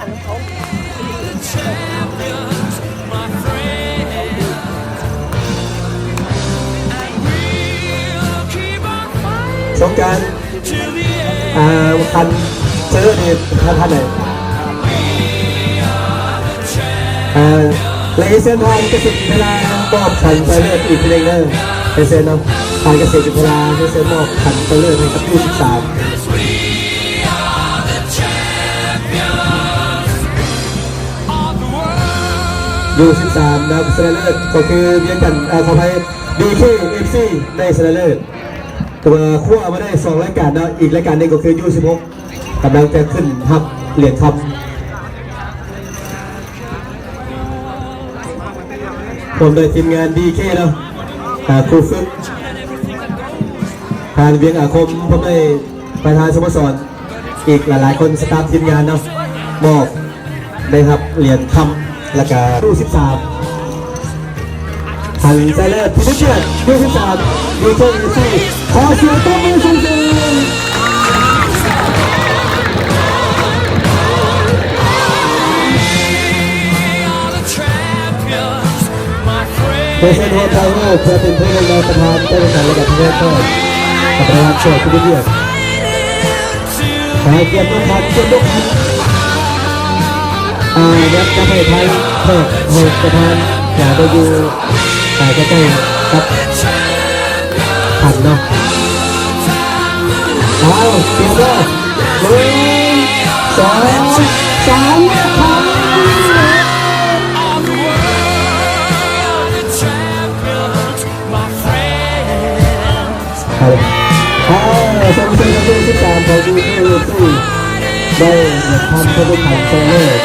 ສົງການ ເອີ ຄັນເຊີນີ້ ທ່ານ ທ່ານໃດ? ເອີ ແລະ ເອເຊຍ ທ່ານກະສິດເວລາມອບຂັນໄຊເລີດອີກເທື່ອໜຶ່ງເດີ ເອເຊຍເນາະ ທ່ານກະສິດເວລາ ເອເຊຍມອບຂັນໄຊເລີດໃຫ້ກັບຢູສິບສາມ ຢູສິບສາມ ນະ ຊະນະເລີດກໍຄືວຽງຈັນ ເອີ ຂໍອະໄພ ບີເຄ ເອັຟຊີ ໄດ້ຊະນະເລີດ ຖືວ່າຄວ້າມາໄດ້ສອງລາຍການເນາະ ອີກລາຍການໜຶ່ງກໍຄື ຢູສິບຫົກ ກຳລັງຈະຂຶ້ນຮັບຫຼຽນຄຳ ພ້ອມດ້ວຍທີມງານ ບີເຄ ເນາະ ອ່າ ຄູຝຶກ ທ່ານ ວຽງອາຄົມ ພ້ອມດ້ວຍປະທານສະໂມສອນ ອີກຫຼາຍໆຄົນ ສະຕາຟທີມງານເນາະ ມອບ ໄດ້ຮັບຫຼຽນຄຳ ແລ້ວກະ ຢູສິບສາມ ທັນໄຊເລີດ ທີມເຈັດ ຢູສິບສາມ ຢູສິບສາມ ຂໍສຽງຕົບມືສູງໆ ຂໍສຽງປະທານ ເພື່ອເປັນຜູ້ນຳປະທານ ເຈົ້າໜ້າທີ່ລະດັບປະເທດ ກັບປະທານສອງ ທີ່ເປັນວຽກ ໃຫ້ກຽດນຳພັນ ກຽດນຳພັນ ອ່າ ຍັບກັບໃຫ້ທາງ ເອີ ໃຫ້ປະທານ ຢ່າໄປຢູ່ ອ່າ ໃກ້ໆກັບພັນເນາະ ເອົາ ກຽດເດີ ໜຶ່ງ ສອງ ສາມ ພັນ ເອົາ ເອົາ ສົມໃຈວັນທີສິບສາມ ຂອງ ຢູເຄ ເອັຟຊີ ໄດ້ເປັນທ່ານຜູ້ແຂ່ງຂັນຊະນະເລີດ